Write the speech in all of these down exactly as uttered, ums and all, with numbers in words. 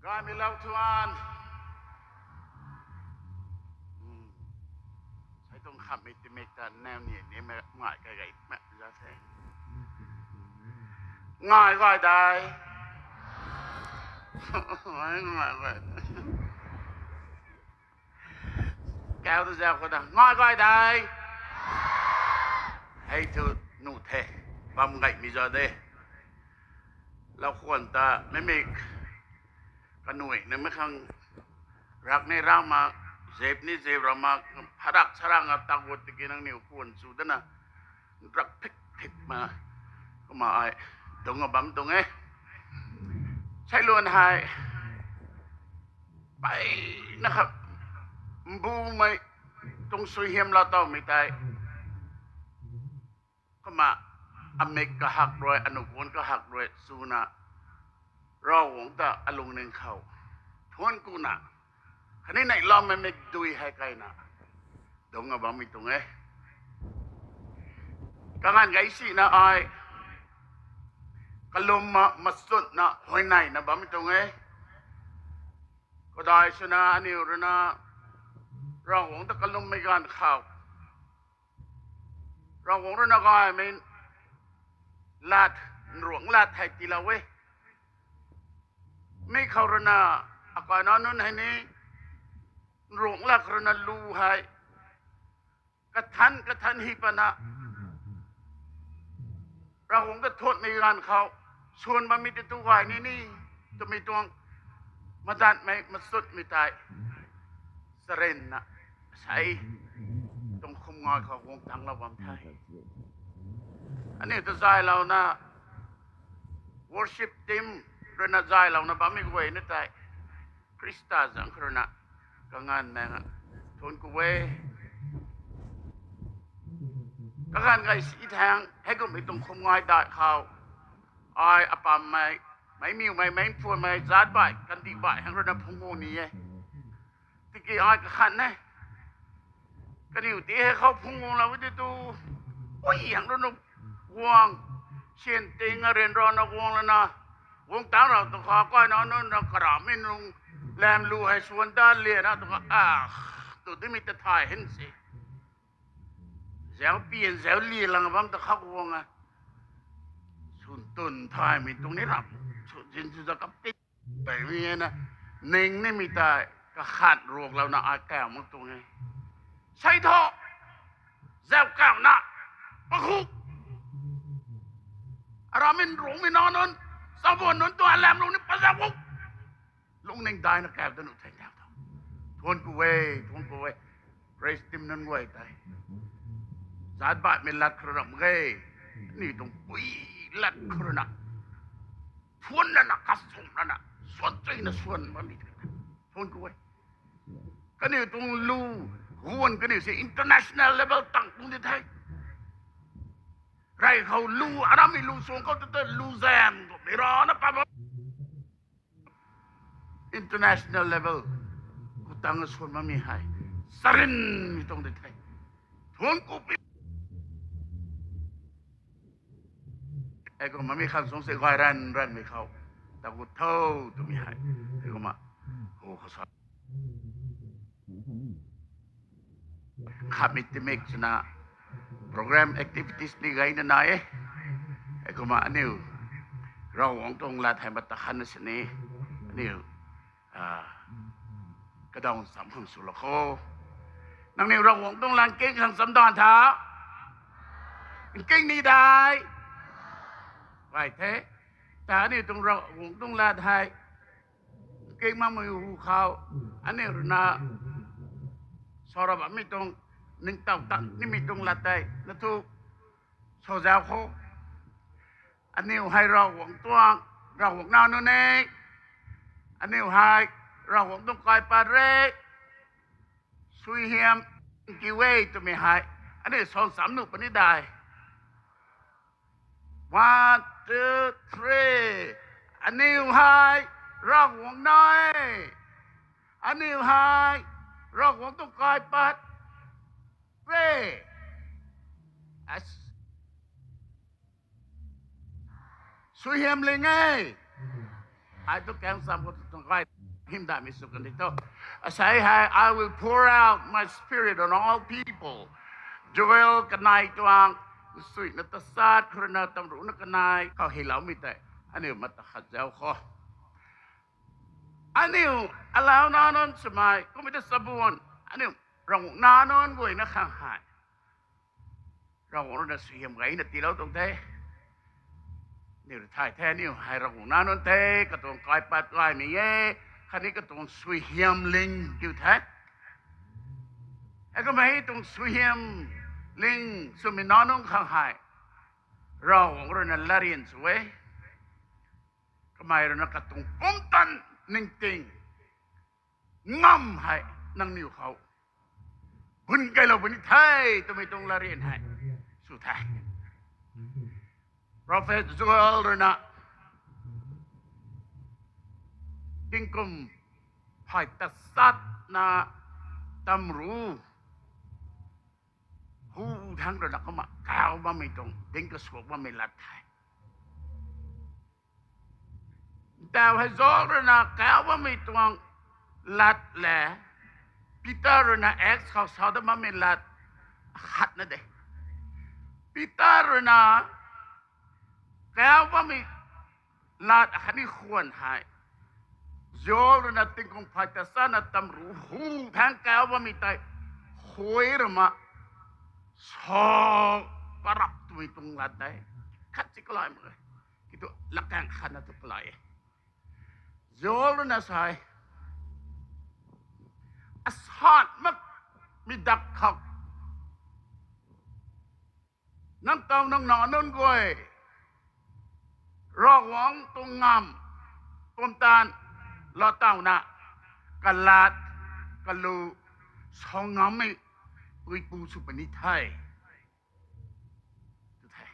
Gaymei lou thuan. Sei tuang khammei timik ta nau ni ni me ngai kai gay me za the. Ngai gay dai. Ngai gay. Kau tu zau khou ta ngai gay dai. Hei thu nuh the. Bam gaymei za de. Lau khwan ta mimik kanui na mei khang rak ni rak mak, zep ni zep ra mak, pharak sarak a tak gut tiki nangniw khwan chu dana rak phik phik ma kumna ai dungc a bam tuang e. Seiluan hei peyna kha mbumei tuang suaihiam laa tawmei tei kumna amik kahak rui, anuh kuan kahak rui chuna Ravguangc ta alungning khou thuanc kuna khatni neihloumei mikdui hei kaina dungc a bammei tuang e. Kaganv gay sina ai kalumna machutna huayneyna bammei tuang e. Kadai swna aniu rui na Ravguangc ta kalummei ganv khou Ravguangc rui na gaymei lat, nruangc lat hei tiilou e. Mi khou rui na akai na nunc hei ni nruangc lat khou rui na lu hei kathan kathan hi pana Ravguangc ta thuanmei ganv khou swan bammei ti tu gay ni ni twmei tuang madanhmei machutmei tei charynna sei tuang khum ngai khou guang tanglou bam the. Aniu ta zaylouna worship team rui na zaylouna bammei guay na tei Khrista zaeng khou rui na kaganv maeng thuanc ku e. Kaganv gay si thang hei kummei tuang khum ngai dai khou ai apammei, meicmiwmei, meicphuanmei, zaatc baih, kandih baih hang rui na phungc guang ni e. Tiki ai kakhan e. Kaniw ti hei khou phungc guanglou e ti tu, ui hang rui na guang, syan ting a ryanrana guang lana guang tang rau tu kha kaina nunc na karamei nung lam lu hei swan ta liana tu kha a tu dimei ta thay hen se. Zauc pian zauc lia lang bam ta khak guang a. Swn twn thaymei tuang ni ram sw zin sw za kap ti peimei na ning nimei tei kakhan ruaklouna ai kau mak tuang e. Sei thu zauc kauna pakhu aramei nrungmei na nunc, chabuan nunc tuang lam lu ni pazauc u. Lungning daina kau ta nuh thei kau tho. Thuanc ku e, thuanc ku e. Praise team nunc guay tei zaatc baihmei lat khou rui ramh ge. Ni tuang pui lat khou rui na thuanc lana kasum lana swan chuina swan bammei tei thuanc ku e. Kaniw tuang lu guan kaniw se international level tang tuang di the. Rey khou lu, aramei lu suang khou tu ta lu zam tu mei rana pa bam international level khou tang swan bammei hei charynmei tuang di the. Thuanc ku pi hei kumna mi khang sung se gay ran ranmei khou ta gut tho twmei hei hei kumna hu khou sa khatmei timik swna program activities ni gayna nai e. Hei kumna aniu Ravguangc tuang lat hei mata khanna sini aniu kadaw cham khang swlou kho. Nangniw Ravguangc tuang lat nking khang cham dan tha, nking ni dai gay the. Ta aniu tuang Ravguangc tuang lat hei nking makmei hu khou aniu rui na sa ra bammei tuang ningtow tan nimei tuang lat tei na thu sa zau kho. Aniu hei Ravguangc tuang, Ravguangc nac nunc e. Aniu hei Ravguangc tuang kaipat re. Suaihiam kiu e twmei hei aniu sa cham nuh puni dai. One, two, three. Aniu hei Ravguangc nac e. Aniu hei Ravguangc tuang kaipat re. Suaihiam ling e. Ai tu kaeng sam khou tuang kai hymdaihmei sw kan di tho. Asei hei, I will pour out my spirit on all people. Joel kanei tuang, suina tasat khou rui na tamruhna kanei khou hyloumei tei, aniu mata khat zau khou, aniu alau nac nunc swmei kummei ta sabuan, aniu Ravguangc nac nunc guayna khang hei Ravguangc rui na suaihiam gayna tiilou tuang the. Aniu rui thay the, aniu hei Ravguangc nac nunc the, katuang kaipat gaymei e, khatni katuang suaihiam ling kiu the. Heikumhmei tuang suaihiam ling swmei nac nunc khang hei Ravguangc rui na latryan sw e. Kamei rui na katuang pumtan ningting ngam hei nangniw khou bun kailou puni the twmei tuang latryan hei sw the. Prophet Joel rui na tingkum phay tasatna tamruh hu thangc rui na kumna kau bammei tuang ding kasuak bammei lat the. Tau hei Joel rui na kau bammei tuang lat le, Peter rui na Acts khou sa dat bammei lat akhatna de. Peter rui na kau bammei lat akhatni khwan hei Joel rui na tingkum phay tasatna tamruh hu thangc kau bammei tei khui rui na sa parap twmei tuang lat de. Khat si kalai mak e. Kitu lakang khatna tu kalai e. Joel rui na sa e, asat makmei dak khou nang taw nang nac nunc guay Ravguangc tuang ngam, pumtan, latowna, kalat, kalu, sa ngammei puipu sw puni the tu the.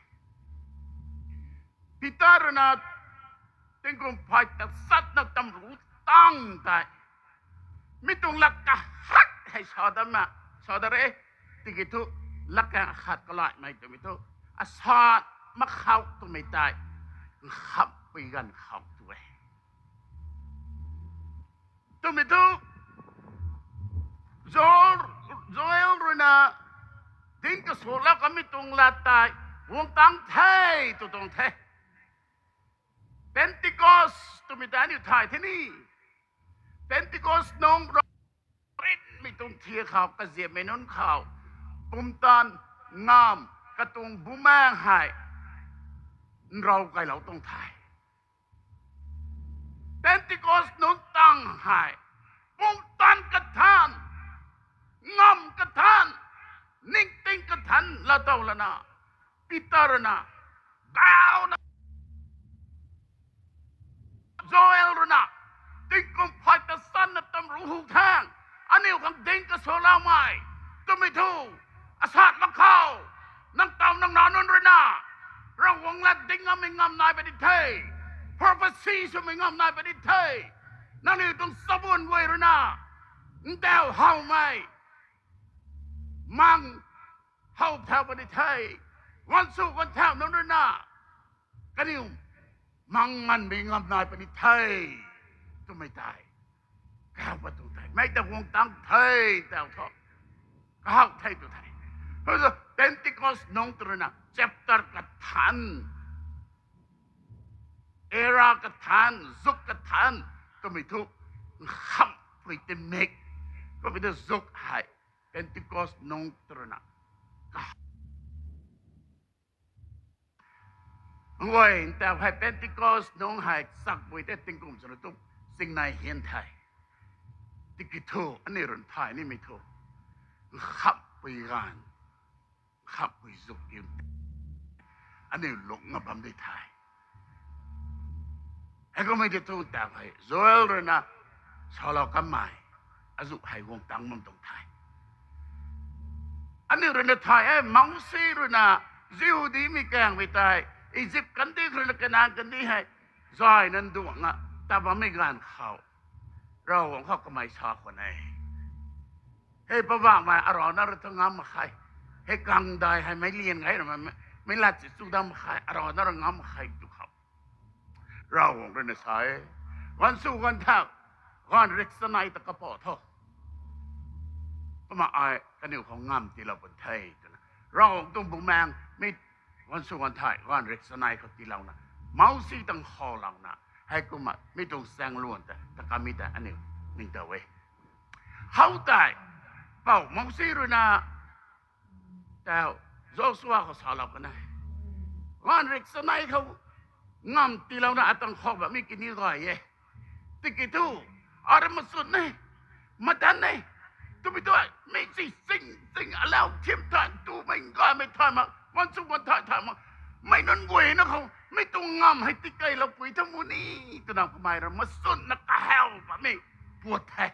Peter rui na tingkum phay tasatna tamruh tang tei mi tuang lat kahat hei sa dat na, sa dat re. Tiki thu lakang akhat kalaimei twmei thu, asat makhou twmei tei nkhampui ganv khou tu e. Twmei thu Joel, Joel rui na ding kasulou kanmei tuang lat tei guang tang the tw tuang the. Pentecost twmei tei aniu thay the ni. Pentecost nung rui rinmei tuang thiak khou kaziapmei nunc khou pumtan, ngam, katuang bumaeng hei nrau kailou tuang the. Pentecost nunc tang hei pumtan kathan, ngam kathan, ningting kathan latow lana, Peter rui na, kauna Joel rui na tingkum phay ta sanna tamruh hu thang, aniu khang ding kaswloumei twmei thu, asat mak khou, nang taw nang nac nunc rui na Ravguangc lat ding ngammei ngam nai puni the, prophecy swmei ngam nai puni the. Nangniw tuang sabun guay rui na ntaw howmei mang how thau puni the, guansw guan thau nunc rui na kaniw mang nganvmei ngam nai puni the twmei tei kaw pat tuang the. Mei ta guang tang the, taw thu kahaw the tu the. Pentecost nung tw rui na chapter kathan, era kathan, zuk kathan twmei thu nkhamhpui timik twmei thu zuk hei Pentecost nung tw rui na kahaw Nguay ntaw hei Pentecost nungc hei chakpui tei tingkum swna tu chingnai hian the. Tiki thu aniu rui thay nimei thu, nkhamhpui ganv, nkhamhpui zuk kiu, aniu lungc nga bam di the. Heikumhmei tei thu ntaw hei Joel rui na salou kanmei azuh hei guang tang bam tuang the. Aniu rui na thay e, Mousi rui na Jihudimei kaengmei tei Egypt kandih khou rui na Kanan kandih hei zayna nduangna ta bammei ganv khou, Ravguangc khou kamei sa khwan e, Hei Poubauhmei, arana rui thu ngam mak khe. Hei kangdai hei meic lian gay rui, meic lat si chu dam mak khe, arana rui ngam mak khe tu khou, Ravguangc rui na sa e, Ganv sw ganv thak, ganv rik chanei ta kapou tho. Kumna ai kaniw khou ngamv tiilou pun the twna, Ravguangc tuang bumaengh mi ganv sw ganv thak, ganv rik chanei khou tiilouna, Mousi tuang khoulouna, heikumna mi tuang chaeng luan ta ta kamei ta aniu ningtow e. How tei, pou Mousi ruina tau Joshua khou salou kan e, ganv rik chanei khou ngamv tiilouna atuang khou bammei kini gay e. Tiki thu, arui machun e, madan e, twmei tu, mi si sing sing alau thiam than tumei gaymei thay mak, ganv sw ganv thak thay mak, mei nunc guayna khou mi tuang ngamv hei tikeyloupui tha mu ni, twna kamei rui machunna kahaw bammei puat the.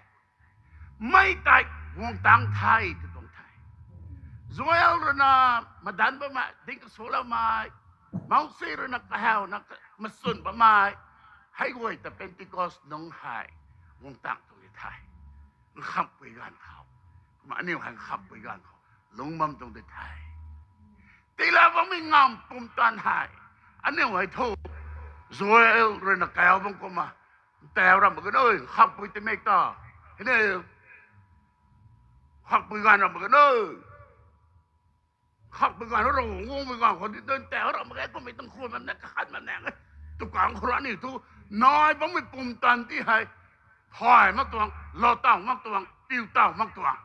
Mei tei guang tang the tw tuang the. Joel ruina madan bammei, ding kasuloumei, Mousi ruina kahawna machun bammei, hei guay ta Pentecost nungc hei guang tang tuang di the. Nkhamhpui ganv khou, kumna aniu hei nkhamhpui ganv khou lungc bam tuang di the. Tiilou bammei ngamv pumtan hei, aniu hei thu, Joel ruina kaw bam kumna, tau ram mak ge nui, nkhamhpui timik ta, hei ni, nkhamhpui ganv ram mak ge nui. Nkhamhpui ganv, Ravguangc guangmei ganv khou di tau ram mak ge, kummei tuang khwan bam na kakhan bam na e. Tukang khou rui aniu thu, nai bammei pumtan ti hei, thay mak tuang, lou taw mak tuang, piu taw mak tuang.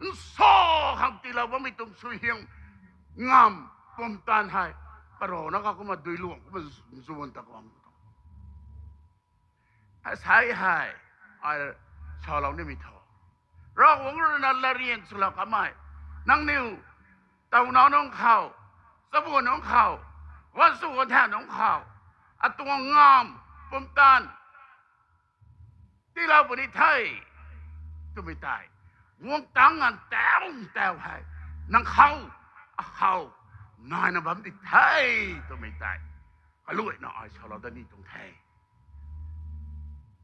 Nsa khang tiilou bammei tuang suaihiam ngamv pumtan hei, parana kha kumna duiluang kumna zuan ta kuang. Asei hei, ai salou nimei tho. Ravguangc ruina latryan swlou kamei, nangniw tauna nunc khou, chabuan nunc khou, ganv sw ganv thak nunc khou, atuang ngamv pumtan tiilou puni the, twmei tei, guang tang nganv tau tau hei, nang khou, akhou, naina bam di the, twmei tei, kaluaina ai salou dat ni tuang the.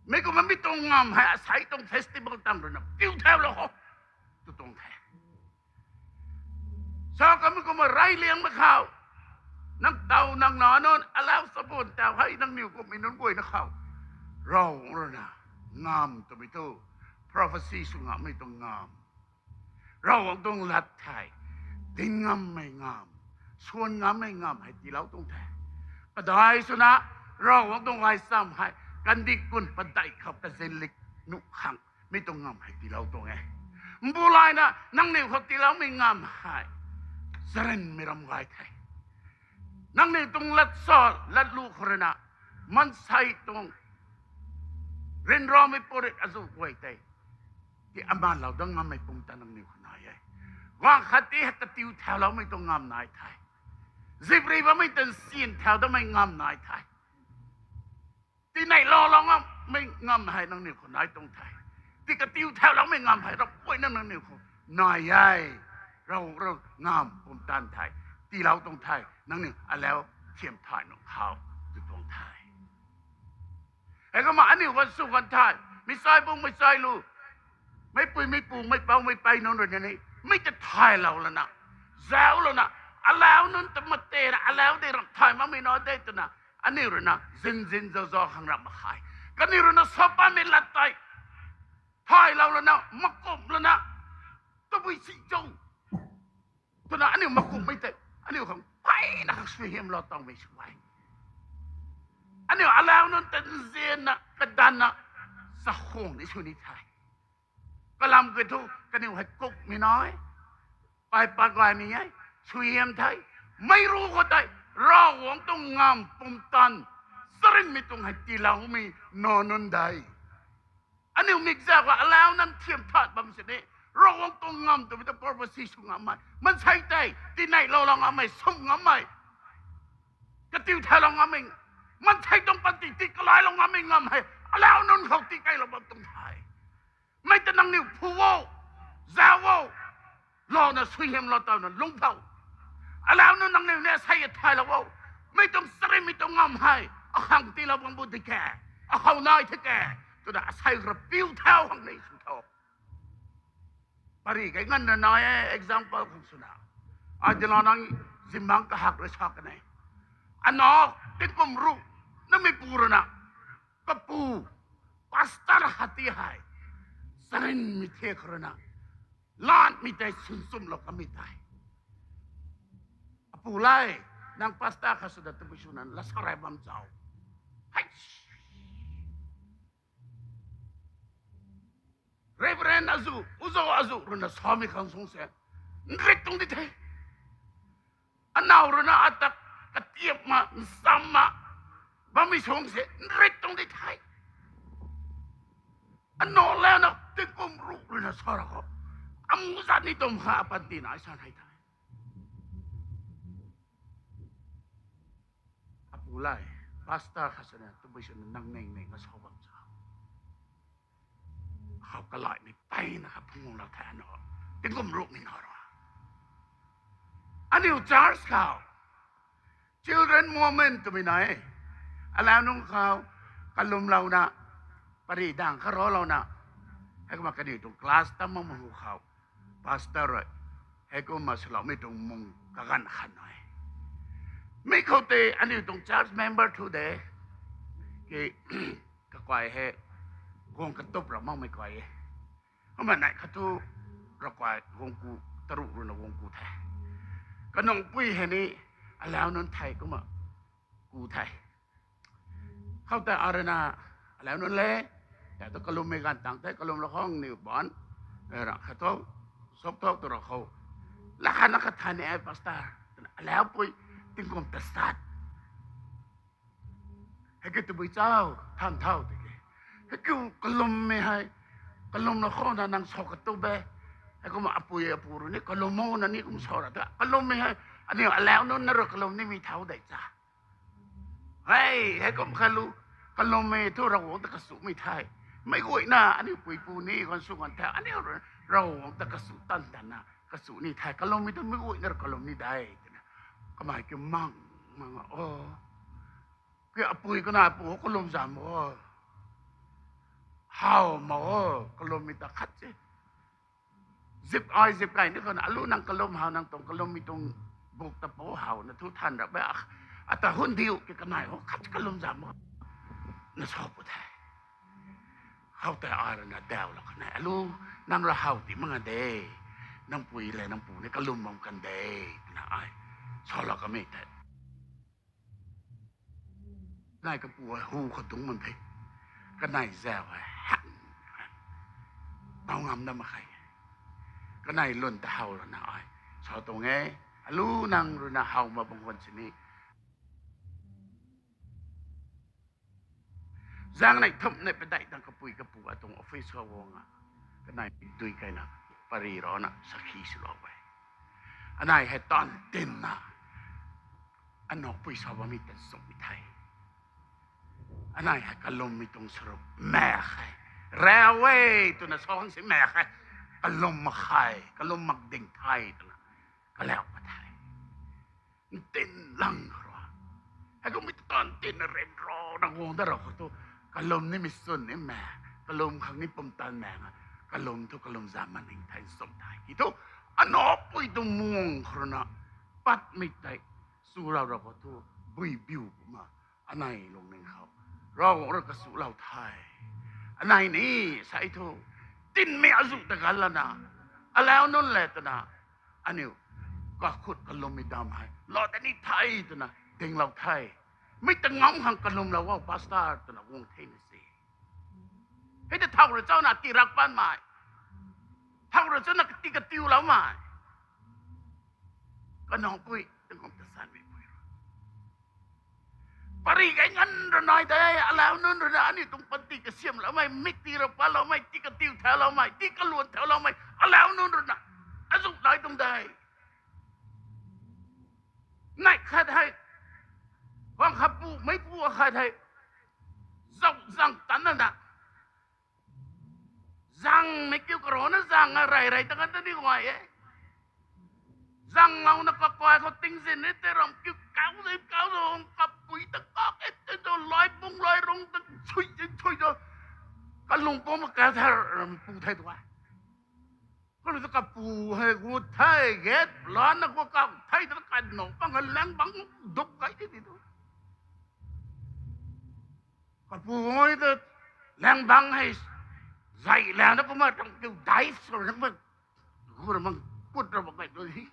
Mi kumna mi tuang ngamv hei asei tuang festival tang ruina piu thaulou kho, tw tuang the. Sa kamei kumna reyliangmei khou, nang taw nang na nunc alau chabuan tau hei nangniw kummei nunc guayna khou, Ravguangc ruina ngamv twmei thu, prophecy sw ngammei tuang ngamv, Ravguangc tuang lat thei, ding ngammei ngamv, swan ngammei ngamv hei tiilou tuang the. Kadai swna, Ravguangc tuang gaychamv hei, kandih kun padeih khou kazinlik nuh khang mi tuang ngamv hei tiilou tuang e. Mbu layna nangniw khou tiiloumei ngamv hei, charynmei ram gay the. Nangniw tuang lat sa, latlu khou ruina, maansei tuang ryanramei purit azuh guay tei, ti amanlou dat ngammei pumtan nangniw khou nai e. Guang khat ti hei katiu thauloumei tuang ngamv nai the. Zipri bammei tan syan thau datmei ngamv nai the. Tinei loulou ngammei ngamv hei nangniw khou nai tuang the. Ti katiu thauloumei ngamv hei rapguayna nangniw khou nai e. Rav, rav ngamv pumtan thei, tiilou tuang the, nangniw alau thiam thay nunc khou, tw tuang the. Heikumna aniu ganv sw ganv thak, meic chai bung meic chai lu, meicpui meicpu meicpouc meicpey nunc rui ni, mi ta thaylou lana, zauclouna, alau nunc ta matena alau de ram thay makmei na de twna, aniu ruina zinzin zauza khang ram mak khe. Kaniw ruina sa patmei lat tei thaylou lana, makumh lana, tabui si cho twna aniu makumhmei tei, aniu khang peyna khang suaihiamlou tangmei sw e. Aniu alau nunc ta nzianna kadanna, chakhwang ni sw ni the. Kalam kiu thu kaniw hei kukmei nai, pey pat gaymei e, suaihiam the. Mei ru khou tei, Ravguangc tuang ngamv pumtan, charynmei tuang hei tiiloumei na nunc de. Aniu mikzauc khou alau nunc thiam that bam sini, Ravguangc tuang ngamv twmei ta prophecy sw ngammei, maansei tei tinei loulou ngammei, sum ngammei, katiu thaylou ngammei, maansei tuang panty ti kalailou ngammei ngamv hei, alau nunc khou tikeylou bam tuang the. Mei ta nangniw phu o, zauc o, louna suaihiamlou tawna lungc thau. Alau nunc nangniw ni asei thaylou o. Mei tuang charynmei tuang ngamv hei, akhang tiilou bam bu di ke, akhou nai the ke, twna asei rapiu thau khang ni sw tho. Pary kei nganvna nai e, example khang swna. Ai dilou nang, zingbangc kahak rui sa kan e. Ana, tingkum ruh, namei pu ruina, Papu, pastor hati hei, sarinmei the khou rui na, lanmei tei sunchumlou kamei tei, Apu le, nang pastor khat sw da tabui swna lat sa rey bam cho? Hei, Reverend azu, uzo azu rui na samei khang sung se, nrit tuang di the. Anaw rui na ata katiap ma, nsam ma, bammei sung se, nrit tuang di the. Anaw le na tingkum ruh rui na sa ra khou, amu zat ni tum kha apanti na ai sa hei the. Apu le, pastor khat swna tabui swna nang ning ning a sa bam cho? Khou kalaimei peyna kha phungc lou the na. Tingkum ruhmei na ra. Aniu church khou children moment twmei nai e. Alau nunc khou kalumlouna, pary dang kha rolouna, heikumna kaniw tuang class tam mak mak hu khou, pastor rui heikumna swloumei tuang mung kaganv khat nai. Mi khou tei aniu tuang church member thu de, ki, kakai hei guang katup ra makmei kai e. Kumna nai khat thu, rakai guang ku, taruh rui na guang ku the. Kanungpui hei ni alau nunc thei kumna ku the. Khoutei arui na, alau nunc le, ta tu kalummei ganv tang the, kalumlou khang niw ban, ra khat thu, sok thok tu ra khou, la khat na khat thay ni e pastor, twna alaupui tingkum tasat. Hei ki tabui cho, than thau tiki, hei kiu kalummei hei, kalumlou khou na nang sa katup e. Heikumna apui apu rui ni kalum o na ni kum sa ra the. Kalummei hei, aniu alau nunc na rui kalum nimei thau de cha. Hei, heikum khat lu, kalummei thu Ravguangc ta kasumei the. Meic guayna aniu puipu ni kan sw kan the, aniu Ravguangc ta kasu tan tan na kasu ni the. Kalummei thu meic guayna rui kalum ni de twna, kamei ki mang mang o. Ki apui kana pu kalum zam o. How ma o, kalummei ta khat se. Zip ai zip kai ni khou na, alu nang kalum how, nang tuang kalummei tuang buk ta pou how na thu than ra be, ata hun diu ki kanei o, khat kalum zam o, na sa pu the. Khoutei ai rui na daulou kanei, alu, nang ra how ti mak nga de, nang pui le nang pu ni kalum bam kan de, twna ai salou kamei tei, kanei kapu hu khou dungc bam the. Kanei zau hei hak, tau ngam na mak khe. Kanei lun ta how lana ai sa tuang e, alu nang rui na how mak bang khwan sini. Zaeng nei thumh nei padeih tang kapui kapu atuang office khou guang a, kanei dui kaina pary rana sakhi swlou e. Anei hei taanv tinna, anokpui sa bammei tan sumhmei the. Anei hei kalummei tuang sarup mak khe. Rau e twna sa khang si mak khe. Kalum mak khe, kalum mak ding the twna, kalau pa the. Ntin lang khou rui, heikummei ta taanv tinna ryanra na guang da ra khou thu, kalum nimei swn ni mak, kalum khang ni pumtan mak a, kalum thu kalum zam maning thei sum thei ki thu, anokpui tuang muang khou rui na, patmei tei, swlou ra khou thu, bui biu kumna, anei lungning khou, Ravguangc rui kasulou the. Anei ni, sa thu, tinmei azu ta gan lana, alau nunc le twna, aniu kakhut kalummei dam hei lou ta ni the twna dinglou the. Mi ta ngam khang kalumlou o pastor twna guang the na se. Hei ta thau rui chau na tirak panmei, thau rui chau na kati katiuloumei, kanokpui tingkum ta sanmei pui rui, pary gay nganv rui nai tei, alau nunc rui na aniu tuang panty kasiamhloumei, mik ti rui paloumei, ti katiu thauloumei, ti kaluan thauloumei, alau nunc rui na, azu lai tuang de. Neih khat hei, guang khat pu, meipu khat hei, zau zang tanna na, zangmei kiu karana zang a rey rey ta kan ta ni guay e. Zanglouna kakai khou tingzin ni tei ram kiu kau zai kau zau kapui ta kak e tei tu lai bung lai rung ta chui chui chui tu, kalung pumc ma kau the, ram pu the tu a. Kalu tu kapu hei gut the, get lana khou kak the tu, kanow bang hei lang bang dup kai ti ti tu. Kapu guay ta lang bang hei, zai lang na kumna tang kiu dai sw rang bang, hu ra mang kut ra bang kai tu hi.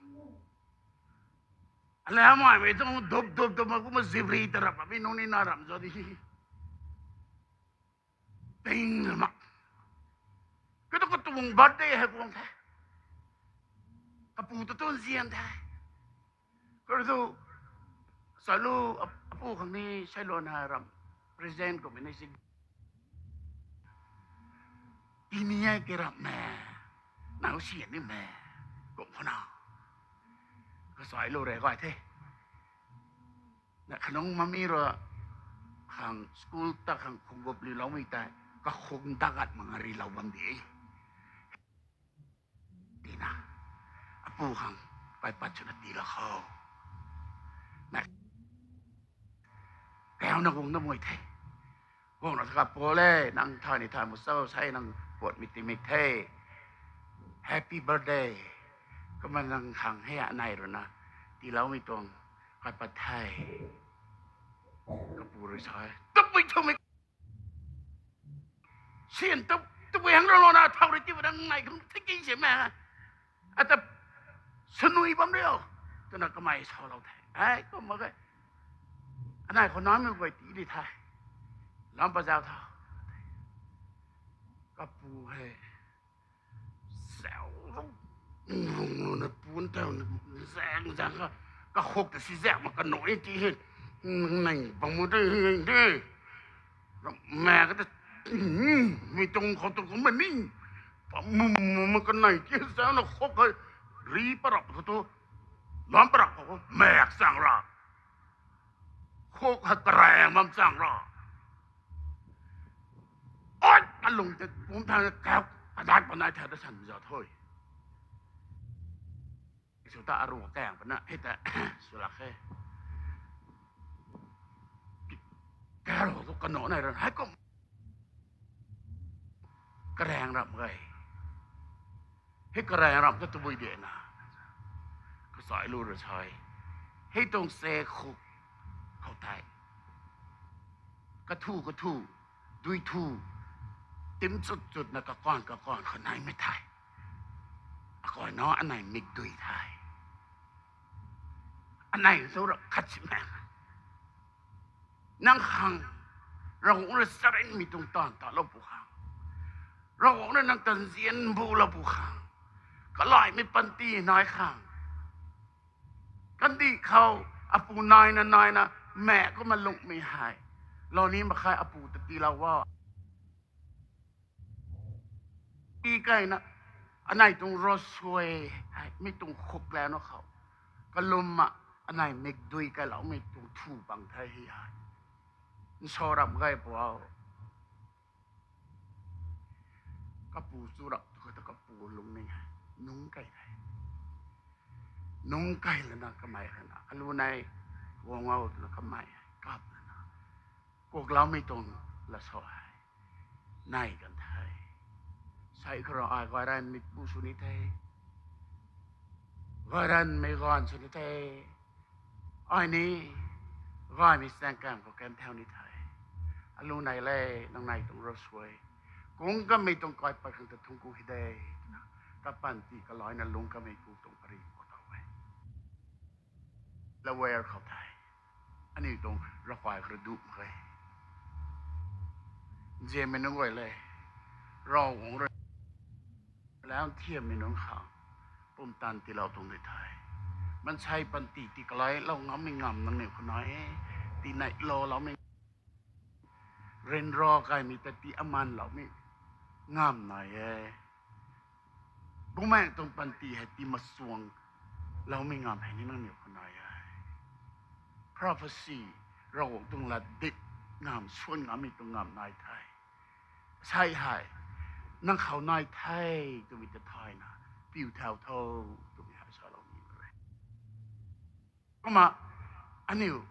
Alamei mei tuang dup dup dup ma kumna zibri ta rap mi nung ni na ram zo di hi. Ting mak. Katu katuang birthday hei kuang the. Kapu tu tun zian the. Kar tu, salu ap-, apu khang ni sailou na ram present kum ni si. Tini ai ke ram me, nau sian ni me, kum khana. Kasailu re gay the. Na khanung mami ru khang school ta khang khung gup liloumei tei, kakhung dagat mang rilou bam di. Tina, apu khang, kaipat swna tiilou khou. Na, kau na guang na mui the. Guang na sa kapu le, nang thay ni thay mu cho, sai nang puat mi timik the. Happy birthday. Kumna nang khang hei anei rui na tiiloumei tuang kaipat the. Kapu rui sa e. Tabui thumei sian tu, tabui hang ralou na thau rui ti badang nai khang thiki se me. Ata sanui bam rio. Twna kamei salou the. Ai, kum mak ge. Anei khou namei guay ti di the. Lam pa zau tha. Kapu hei. Zau rung, rung, rung na pun tau, zang, zang ka, kakhuk ta si zau ma kanu e ti he. Nang bang mu de, de. Me ka ta, mi tuang khou tu kum ma ni. Pa mu, mu, ma kanei ti zau na khuk ka, ri parap khou tu, lam parap khou, mek zang ra. Khuk ha karang bam zang ra. Oi, kalung te pum thang kau, kadat panai tha ta san zau tho. Sw ta aru kaeng pana, hei ta, sw lak he. Kau tu kanu nai ra, hei kum. Karang ram gay. Hei karang ram ta tabui de na. Kasailu rui sa e. Hei tuang se khuk khou tei. Kathu, kathu, dui thu. Tim chut chut na kakan, kakan khou naimei the. Akai na anei mikdui the. Anei tu ra khat si me. Nang khang, Ravguangc rui charynmei tuang taanv talou pu khang. Ravguangc rui nang tanzian bulou pu khang. Kalaimei panty nai khang. Kandih khou, apu naina naina, mei kumna lungmei hei. Lou ni makhai apu ta tiilou o. Ti kaina, anei tuang ro suai, hei, mi tuang khuk lana khou. Kalumna, anei mikdui kailoumei tuang thu bang the hi hei. Nsa rap gay pau. Kapu chu rap tu khou ta kapu lungning hei. Nungc kai the. Nungc kai lana kamei hei na. Alu nei, guang o twna kamei hei. Kap lana. Kukloumei tuang la sa hei. Nai kan the. Sai khou rui ai gayranmei pu sw ni the. Gayranmei ganv sw ni the. Ai ni, gaymei chaeng kaeng khou kan thau ni the. Alu nei le, nang nei tuang ro suai. Kung kamei tuang kaipat khang ta thungc ku hei de. Kapanty kalaina lung kamei pu tuang pari khou tau e. Lawer khou the. Aniu tuang ravkai khou rui duh mak ge. Nzianmei nunc guay le. Ravguangc rui lang thiammei nunc khang pumtan tiilou tuang di the. Maansei panty tii kalailou ngammei ngamv nangniw khou nai e. Tii neihloumei, ryanra kaimei ta tii amanloumei ngamv nai e. Bumaengh tuang panty hei tii machuang loumei ngamv hei ni nangniw khou nai e. Prophecy, Ravguangc tuang latdip ngamv, suan ngammei tuang ngamv nai the. Sai hei, nang khou nai the twmei ta thayna, piu thau tho twmei hei salou ni e. Kumna, aniu,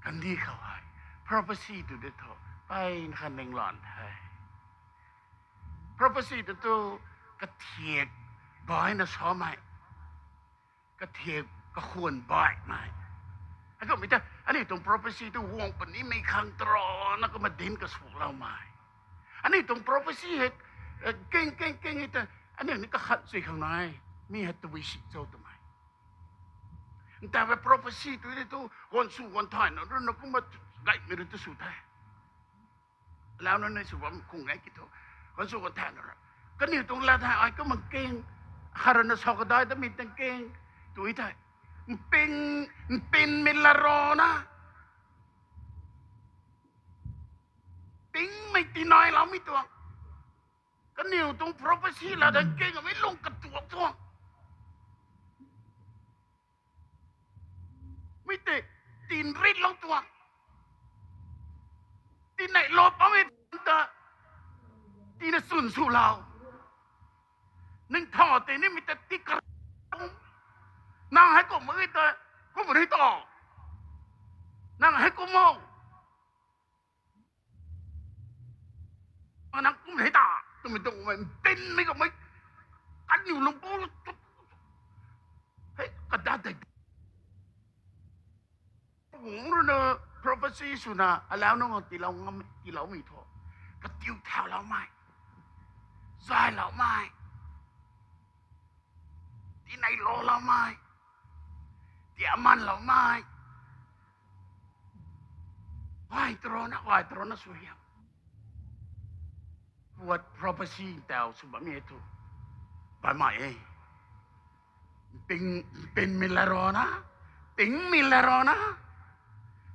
kandih khou hei, prophecy tu de tho, mpeyna kha ninglan the. Prophecy tu tu, kathiak baihna samei, kathiak kakhwan baihmei. Heikumhmei ta, Aniu tuang prophecy tu guang punimei khang tarana kumna dinc kasuakloumei. Aniu tuang prophecy hei, eh, keng, keng, keng e ta, aniu ni kakhat chui khang nai. Mi hei tabui si cho twmei. Ntaw hei prophecy tu ni tu, guan sw guan thay na, rui na kumna gaymei rui tu sw the. Lau na ni sw bam khung e ki thu. Guan sw guan thay na ra. Kaniw tuang lat hei ai kumna keng, harana sa kadai tamei tang keng, tu e thei. Mpin, mpinmei lat rana. Pingmei tinailoumei tuang. Kaniw tuang prophecy lat hei keng mei lung katuak tuang. Mi tei, tin ritlou tuang. Tinei lou pammei ta, tina chwn swlou. Ning tha tei nimei ta ti kar. Nang hei kum mak e ta, kum ri ta. Nang hei kum o. Nang kum hei ta, twmei tuang mei, mpinmei kamei, kaniw lungc bu, hei, kada tei. Guang rui na prophecy swna, alau nunc tiilou ngam, tiiloumei thu. Katiu thauloumei. Zayloumei. Tinei louloumei. Tiamanloumei. Gay tarana, gay tarana sw hiam. What prophecy ntaw sw bammei thu. Bammei e. Ping, pingmei lat rana. Pingmei lat rana.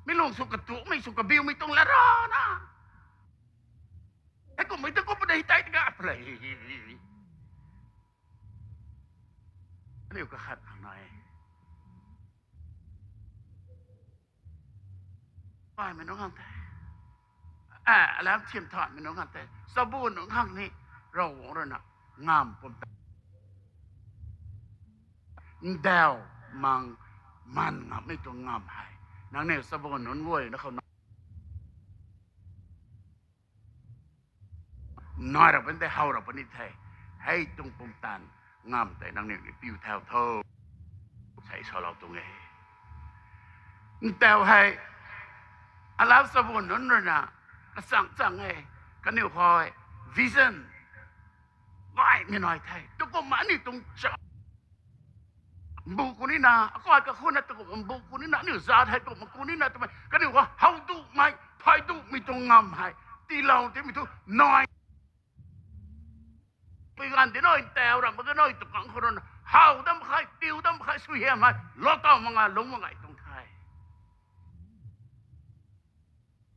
Mi lung sw katuakmei sw kabiumei tuang lat rana. Hei kummei ta kum puni tei ta ga play. Aniu kakhat khang nai. Paimei nunc khang tei. A, alam thiam thaymei nunc khang tei. Chabu nunc khang ni Ravguangc rui na ngam pum ta. Ndaw mang man ngammei tuang ngam hei. Nangniw chabu nunc guay na khou na nai rap puni tei, how rap puni the. Hei tuang pumtan ngam tei nangniw ni piu thau tho. Sei salou tuang e. Ntaw hei, alau chabu nunc rui na, kachang chang e, kaniw khou vision gaymei nai the. Tukumna aniu tuang cha mbu kunina, akai kakhunna tukumna mbu kunina, aniu zat hei tukumna kunina twmei, kaniw khou how dumei, phay dumei tuang ngam hei tiilou timei thu nai. Pui ganv ti nai, ntaw ram mak ge nai, tu kang khou rui na how dam khe, piu dam khe, suaihiam hei lou taw mak nga lungc mak gay tuang the.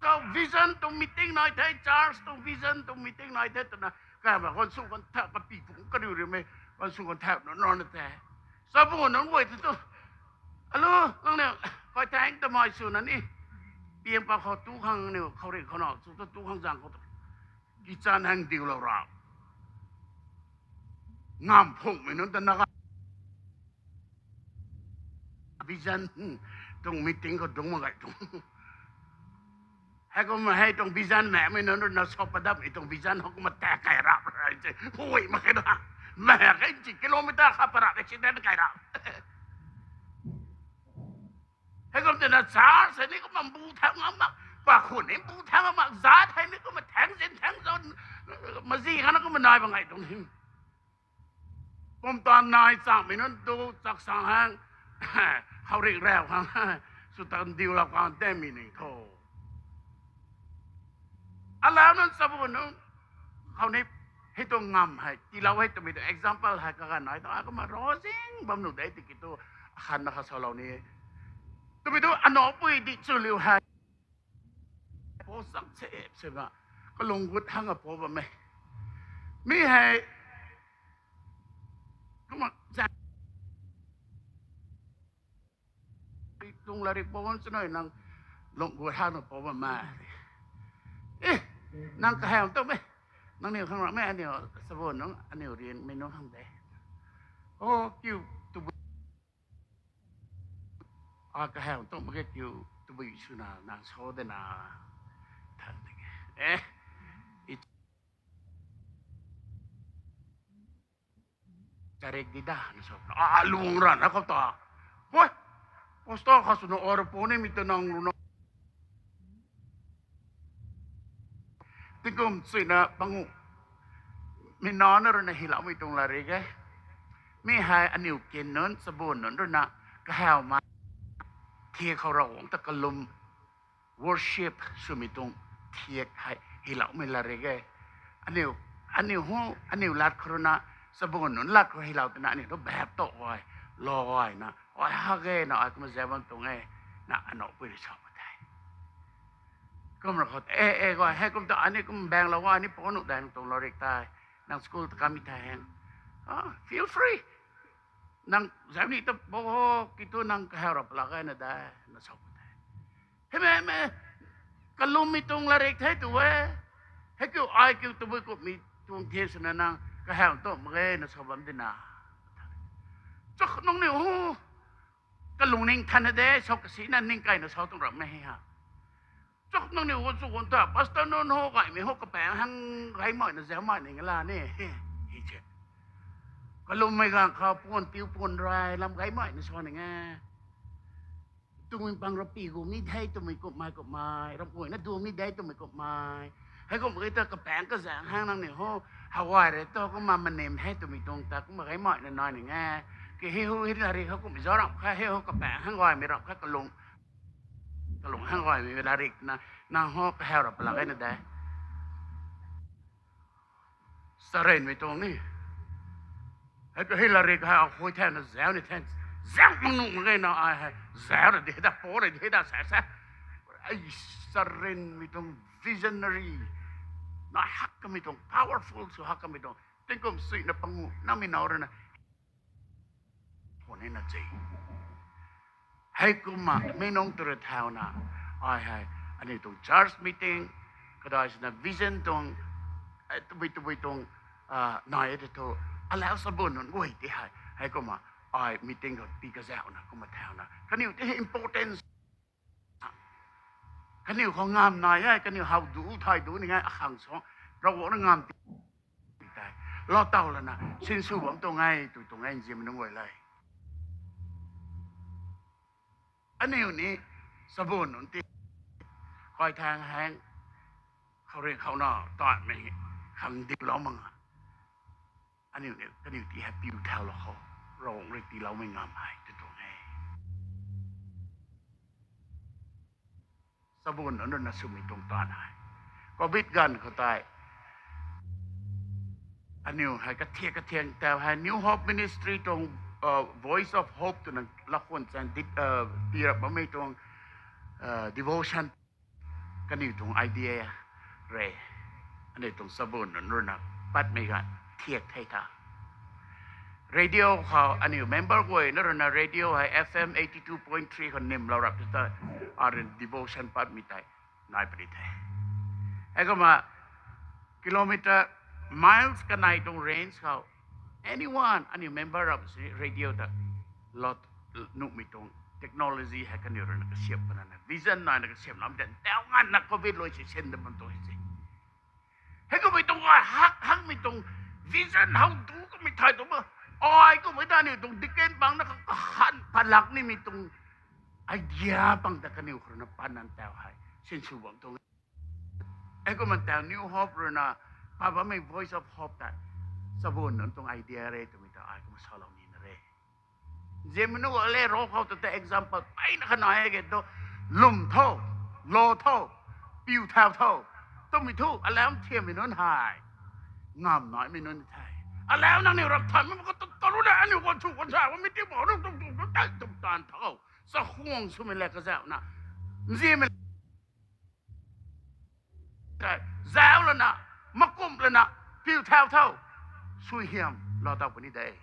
Khou vision tuang meeting nai the, church tuang vision tuang meeting nai the twna, kaima ganv sw ganv thau kapi pung kariu riumei, ganv sw ganv thau na nana the. Chabu nunc guay tu tu, alu, nangniw kai thaeng tamei swna ni, piang pa khou tu khang niw khou ri khou na sw tu tu khang zang khou tu, kichan hang diulou ra. Ngam phungmei nunc ta na ga vision tuang meeting khou dungc mak gay tuang. Heikumna hei tuang vision makmei nunc rui na sw padapmei tuang vision hou kumna ta kai rap ra se. Hui mak khe na. Mak khe nci kilometer khat para accident kai rap. Heikum twna church hei ni kumna mbu thang ngam mak, pa khun ni mbu thang ngam mak, zat hei ni kumna thaeng zin thaeng zon, mazi khana kumna nai bam gay tuang ni. Pumtan nai changmei nunc tu chaksang hang, khouringh rau khang, sw tan diulou khang tei mi ning tho. Alau nunc chabu nunc khou ni hei tuang ngam hei tiilou hei twmei tuang example hei kaganv nai tuang, kumna ravzing bam nuh de tiki tu, akhan na kha salou ni. Twmei tu anapui di chu liu hei. Pou chang se, se na, kalung gut hang a pou bam e. Mi hei, kumna, za, lung lairik pou bam chanui nang, lung gut hang na pou bam e. Eh, nang kahaw tu me, nangniw khang ram e, aniw chabu nunc, aniw rianmei nunc khang de. O, kiu, tu A kahaw tuang mak ge kiu tabui swna nang sa de na. Than de. Eh, i charek di da na sa. A lung ra na khou ta. Hoi. Pastor kha swna ora puni mi ta nang runa. Tingkum suina pangu. Mi nana runa hiloumei tuang latrik e. Mi hei aniu kin nunc, sabun nunc runa kahaw ma. Thiak khou Ravguangc ta kalum worship swmei tuang thiak hei hiloumei latrik e. Aniu, aniu hu, aniu lat khou runa, sabun nunc lat khou hilou twna aniu tu bap tow gay, lou gay na, ai ha ge na, ai kumna zauc bam tuang e, na anapui rui sa pu the. Kum ra khou, e, e, gay, hei kum ta, ani kum bang lou gay, ani panu dai nang tuang latrik tei, nang school ta kamei thei hang. Ah, feel free. Nang zauc ni ta bo ho, ki tu nang kahaw rap lak gay na dai, na sa pu the. Hei me, me, kalummei tuang latrik the tu e. Hei kiu, ai kiu tabui kummei tuang thiak swna nang kahaw tu mak ge na sa bam di na. Chak nung ni hu, kalung ning than de, sa kasina ning kaina sa tuang ramh mei ha. Chak nung ni hu chu gun ta, pastor nunc ho gaymei ho kapaeng hang gaymei na zaucmei ning la ni. Hi che. Kalummei gang kha puan tiu puan rai lam gaymei na sa ning e. Twmei pang rapy gu ni de twmei kummei kummei, ramh guayna du ni de twmei kummei. Hei kum e ta kapaeng kazaeng hang nang ni ho, hawai re tu kumna manim hei twmei tuang ta kumna gaymei na nai ning e. Ki hei hu hei latrik khou kum zauc ramh kha hei ho kapaeng hang gaymei ramh kha kalung, kalung hang gaymei latrik na, nang ho kahaw rap lak gay na de. Charynmei tuang ni. Hei tu hei latrik hei ahui the na zauc ni the. Zauc mak nuh mak ge na ai hei. Zauc ra di da, po ra di da, sa sa. Ai charynmei tuang visionary. Na hak kamei tuang powerful sw hak kamei tuang. Tingkum suina pangu, namei nau rui na. Puni na che. Hei kumna, mi nung tu rui thauna, ai hei, aniu tuang church meeting, kadai swna vision tuang, eh, tabui tabui tuang, ah, nai e te thu, alau sabun nunc guay ti hei, hei kumna, ai meeting khou pi kazauhna, kumna thauna. Kaniw ti hei importance. Kaniw khou ngam nai e, kaniw how du, thay du ni ngai akhang song, Ravguangc na ngam ti tei. Lou taw lana, sinsw bam tuang e, tw tuang e, nzianmei nunc guay le. Aniu ni, sabun nunc ti. Kai thang hang, khouringh khou na, taimei, khang diplou mak nga. Aniu ni, kaniw ti hei piu thaulou khou, Ravguangc rui tiiloumei ngam hei, tw tuang e. Sabun nunc rui na swmei tuang taanv hei. Covid ganv khou tei. Aniu hei kathiak kathiang tau hei New Hope Ministry tuang, uh, Voice of Hope twna lakhwan chan dit, uh, pi rap bammei tuang, uh, devotion. Kaniw tuang idea re. Aniu tuang sabun nunc rui na patmei ganv thiak thei tha. Radio khou aniu member guayna rui na radio hei F M eighty two point three khou nimlou rap ta, arui devotion patmei tei nai puni the. Hei kumna kilometer, miles kanei tuang range khou anyone, aniu member rap si radio ta lot nuhmei tuang technology hei kaniw rui na kasiam pana na vision nai na kasiam lam den tau nganvna Covid lui si sen de bam tuang hei se. Hei kummei tuang ai hak, hakmei tuang vision how du kummei thai tuang ma. Ai kummei ta aniu tuang deacon pang na ka, kahan palak nimei tuang idea pang ta kaniw khou rui na pan nan tau hei sinsw bam tuang. Hei kumna tau New Hope rui na pa bammei Voice of Hope ta sabun nunc tuang idea re twmei ta ai kumna salou ni na re. Nzianmei nunc guay le, ro khou ta ta example peyna kha nai e ke tu, lwm tho, lou tho, piu thau tho twmei thu alam thiammei nunc hei ngam naimei nunc the. Alau nangniw rap thanmei mak ka tu, taru na aniu guan chu guan sa bammei ti bou nunc tum tum tum tei tum taanv tho, chakhwang swmei le kazauhna, nzianmei tei zauc lana, makumh lana, piu thau tho, suaihiam lou tau puni de.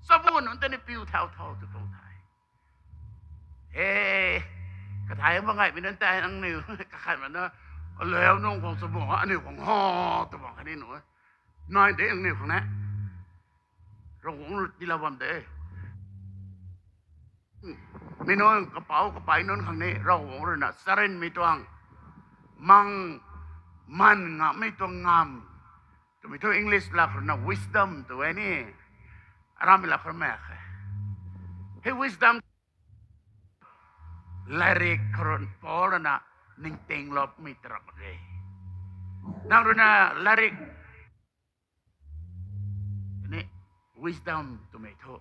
Sabun nunc ta ni piu thau tho tw tuang the. E, kathai bam ngaimei nunc tei nangniw kakhan mana, alau nung khang sabun aniu khang ha, tw bam khatni nu e. Nai de nangniw khang ne. Ravguangc rui tiilou bam de. Mi nunc kapouc kapey nunc khang ni Ravguangc rui na charynmei tuang mang, man ngammei tuang ngam twmei thu English lak khou rui na wisdom tw e ni. Aramei lak khou rui mak khe. Hei wisdom Latrik khou rui Paul rui na ningting loumei tarap mak ge. Nang rui na latrik ni wisdom twmei thu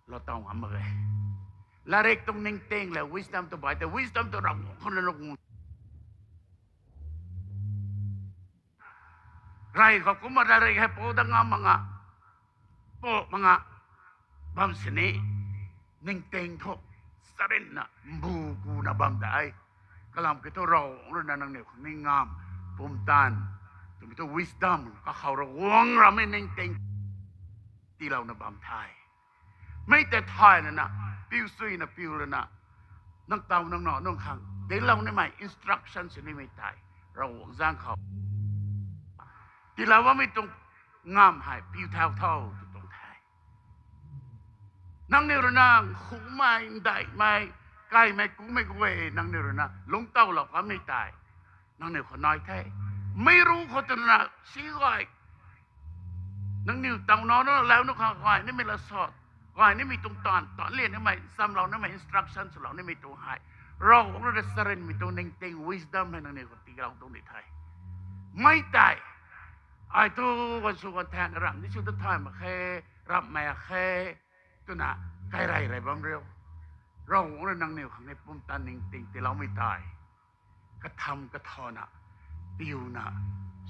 lou taw ngam mak ge. Latrik tuang ningting le wisdom tu bai tei wisdom tu Ravguangc khou na lung rey khou kumna latrik hei pou dat ngam mak nga, pou mak nga bam sini ningting thu charynna mbu kuna bam de. Kalam kiu thu Ravguangc rui na nangniw khang ni ngam, pumtan, twmei thu wisdom, kakhou rui guang rammei ningting tiilouna bam the. Mei tei thay lana, piu suina piu lana, nang taw nang nac nunc khang dinclou nimei instruction sw nimei tei Ravguangc zaeng khou tiilou bammei tuang ngam hei piu thau tho tw tuang the. Nangniw rui na khumei, ndaihmei, kaimei, kumei guay nangniw rui na lungc towlou kanmei tei nangniw khou nai the. Mei ru khou twna si gay, nangniw taw nac nunc lau nunc khang gay nimei lasot, gay nimei tuang taanv, taanc lian nimei, nchamlou nimei, instruction swlou nimei tuang hei Ravguangc rui na charynmei tuang ningting wisdom hei nangniw khou tiilou tuang di the. Mei tei ai thu guan sw guan thaeng ramh ni sw ta thay mak khe, ramhmei khe twna kairey rey bam riu. Ravguangc rui nangniw khang ni pumtan ningting tiiloumei tei katham kathana, piuna,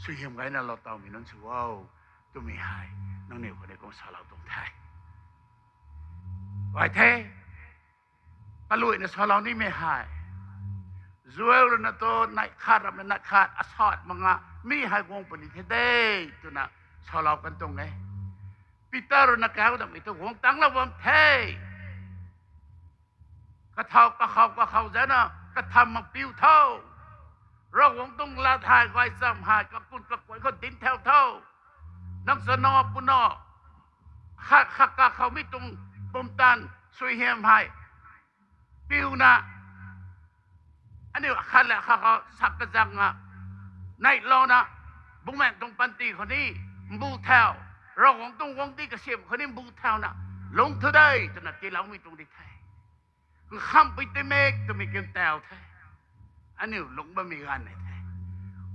suaihiam gayna lou tawmei nunc sw o twmei hei nangniw khou ni kum salou tuang the. Gay the, kaluaina salou nimei hei Joel rui na tu neih khat ramna neih khat asat mak nga, mi hei guang puni the de twna salou kan tuang e. Peter rui na kau damei thu guang tanglou bam the. Kathau kakhou kakhou zana katham mak piu tho. Ravguangc tuang lat hei gaychamv hei kakun kakuai khou dinc thau tho. Nang chana puna khat khat kakhou mi tuang pumtan suaihiam hei piuna, aniu khat le khat khou sak kazakna neihlouna, bumaengh tuang panty khou ni mbu thau, Ravguangc tuang guangcdic kasiam khou ni mbu thauna lungc thu de twna tiiloumei tuang di the. Nkhamhpui tingmik twmei kin tau the. Aniu lungc bammei ganv nei the.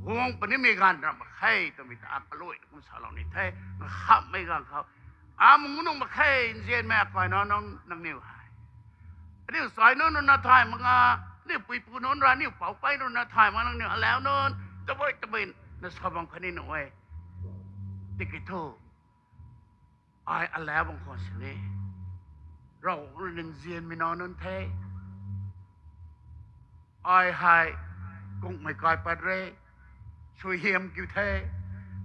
Guang punimei ganv ramh mak khe twmei ta kaluaina kum salou ni the. Nkhamhmei ganv khou amung nung mak khe, nzianmei akai nac nunc nangniw hei. Aniu sai nunc rui na thay mak nga, aniu puipu nunc rui, aniu poupei rui na thay mak nangniw alau nunc tabui tabui na sa bam khatni nuh e. Tiki thu ai alau bam khwan sini Ravguangc rui nzianmei nac nunc the. Ai hei kungmei kaipat re, suaihiam kiu the,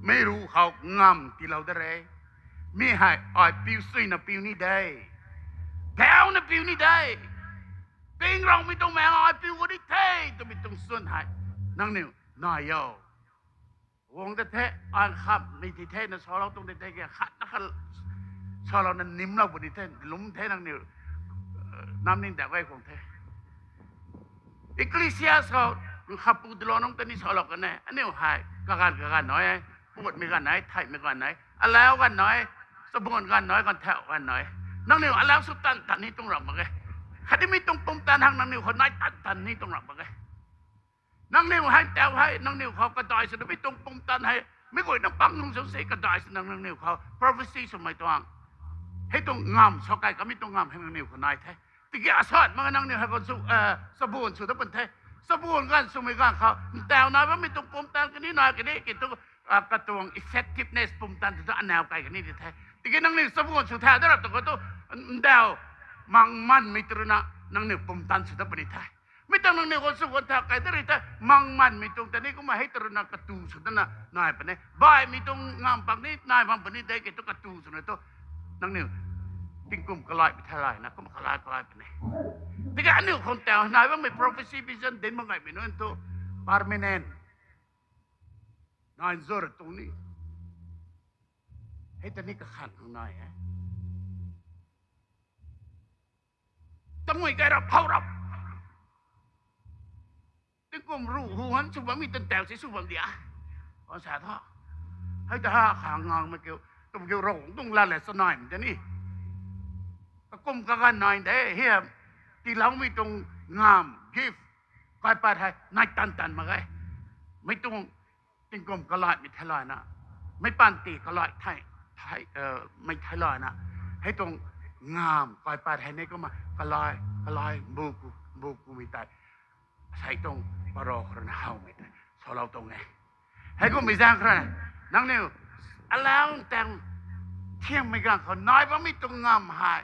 mei ru khou ngamv tiilou da re. Mi hei ai piu suina piu ni de, dauna piu ni de. Ping raumei tuang maeng ai piu gu ni the twmei tuang swn hei nangniw nai o. Guang ta the, ai khamhmei ti the na salou tuang di the, khat na khat salouna nimlou puni the, lum the nangniw nam ning ta gay khang the. Ecclesiastes khou nkhapu dilou nunc ta ni salou kan e, aniu hei kaganv kaganv nai e, puatmei ganv nai, theihmei ganv nai, alau ganv nai, chabuan ganv nai, ganvthau ganv nai. Nangniw alau sw tan tan ni tuang ramh mak ge. Khatni mi tuang pumtan hang nangniw khou nai tan tan ni tuang ramh mak ge. Nangniw hei tau hei nangniw khou kadai swna mi tuang pumtan hei mi guayna pang nung sw se kadai swna nangniw khou prophecy swmei tuang, hei tuang ngamv sa kai kamei tuang ngamv hei nangniw khou nai the. Tiki asat mak nangniw hei khou sw, chabuan sw ta pun the. Chabuan ganv swmei ganv khou ntau nai bammei tuang pumtan kani nai kani ki tu, katuang effectiveness pumtan tu tu anau kai kani di the. Tiki nangniw chabuan sw thau da rap tu khou tu ndau mang manmei tu rui na nangniw pumtan sw ta puni the. Mi tuang nangniw khou sw guan thau kai da ri the, mang manmei tuang ta ni kumna hei tu rui na katu sw dana nai puni. Baihmei tuang ngamv pak ni nai bam puni de ki tu katu swna tu nangniw tingkum kalaimei theilayna kumna kalai kalai puni. Tiki aniu khang tau nai bammei prophecy, vision dinc mak gaymei nunc tu permanent nai nzur tuang ni. Hei ta ni kakhan khang nai e. Tamui kai rap khou rap tingkum ruh hu han sw bammei tan tau si sw bam dia, kan sa tho. Hei ta ha khang ngamv mak kiu, tum kiu Ravguangc tuang lat le chanaimei ta ni kakum kaganv nai de hei, tiiloumei tuang Ngamv, gift, kaipat hei nai tan tan mak ge. Mei tuang tingkum kalaimei theilayna, meic panty kalai thei, thei, mei theilayna, hei tuang ngamv kaipat hei ni kumna kalai kalai mbu ku, mbu kumei tei, sei tuang paro khou rui na howmei tei salou tuang e. Heikumhmei zaeng khou rui nangniw alau tang thiammei ganv khou nai bammei tuang ngamv hei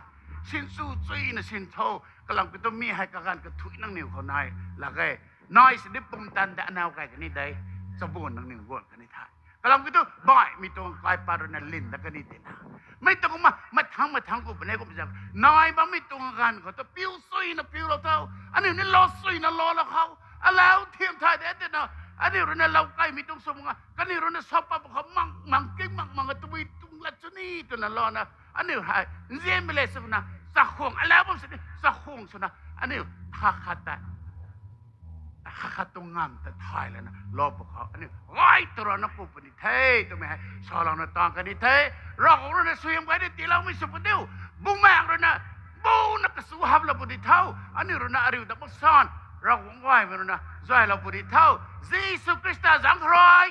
sinsw chuyna sin tho. Kalam kiu thu mi hei kaganv kathuic nangniw khou nai lak ge. Nai sini pumtan ta anaw kai kani de, chabuan nangniw guan kani the. Kalam kiu thu baihmei tuang kaipat rui na lin dat kani tina, mei tuang kumna mathangc mathangc ku puni. Kumna zaeng nai bammei tuang ganv khou ta piu chuyna piulou tho. Aniu ni lou chuyna loulou khou, alau thiam thay de tina, aniu rui na lou kaimei tuang sw mak nga, kaniw rui na sa pat khou mang mang king mang mang a tabui tuang lat sw ni twna louna, aniu hei nzianmei le swna chakhwang alau bam sini chakhwang swna aniu khat khat ta khat khat tuang ngamv ta thay lana lou pw khou aniu gay tw rana ku puni the twmei hei salouna tang kani the. Ravguangc rui na suaihiam gay di tiiloumei sw puni diu. Bumaengh rui na buna kasu haplou puni tho. Aniu rui na ariu ta maksan Ravguangc gaymei rui na zuaylou puni tho. Jisu Khrista zaeng khou rui